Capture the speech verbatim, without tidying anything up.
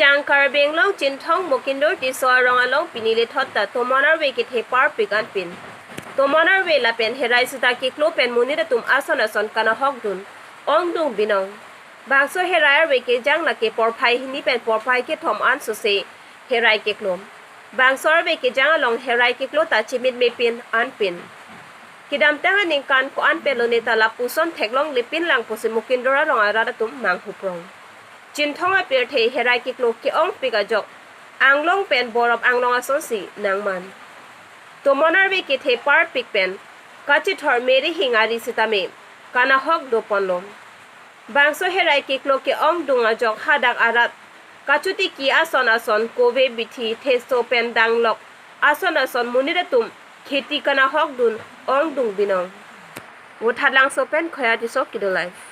Tang Karbi Anglong Chinthong Mukindor Tisso arong along pini lethot ta tomon arve kethe parpik anpin tomon arve lapen herai sita keklo pen monit atum ason ason kanahok dun ongdung binong. Bangso herai arve kejang lake porphai hini pen porphai kethom ansose herai keklo. Bangso arve kejang along herai keklo ta chimit mepin anpin kedamtang aningkan ko-an pelo neta lapuson theklongle pinlang pusi Mukindor arong arat atum manghuprong. Chinthong apirthe herai keklo ke-ongpik ajok Anglong pen Borop Anglong asonsi nangman. Tomon arve kethe parpik pen kachithor Mary Hing ari sitame kanahok doponlo. Bangso herai keklo ke-ongdung ajok hadak arat kachotiki ason ason kove bithi theso pen danglok ason ason monit atum kheti kanahok dun ongdung binong. Vothatlangso pen Khoya Tisso Kido Live.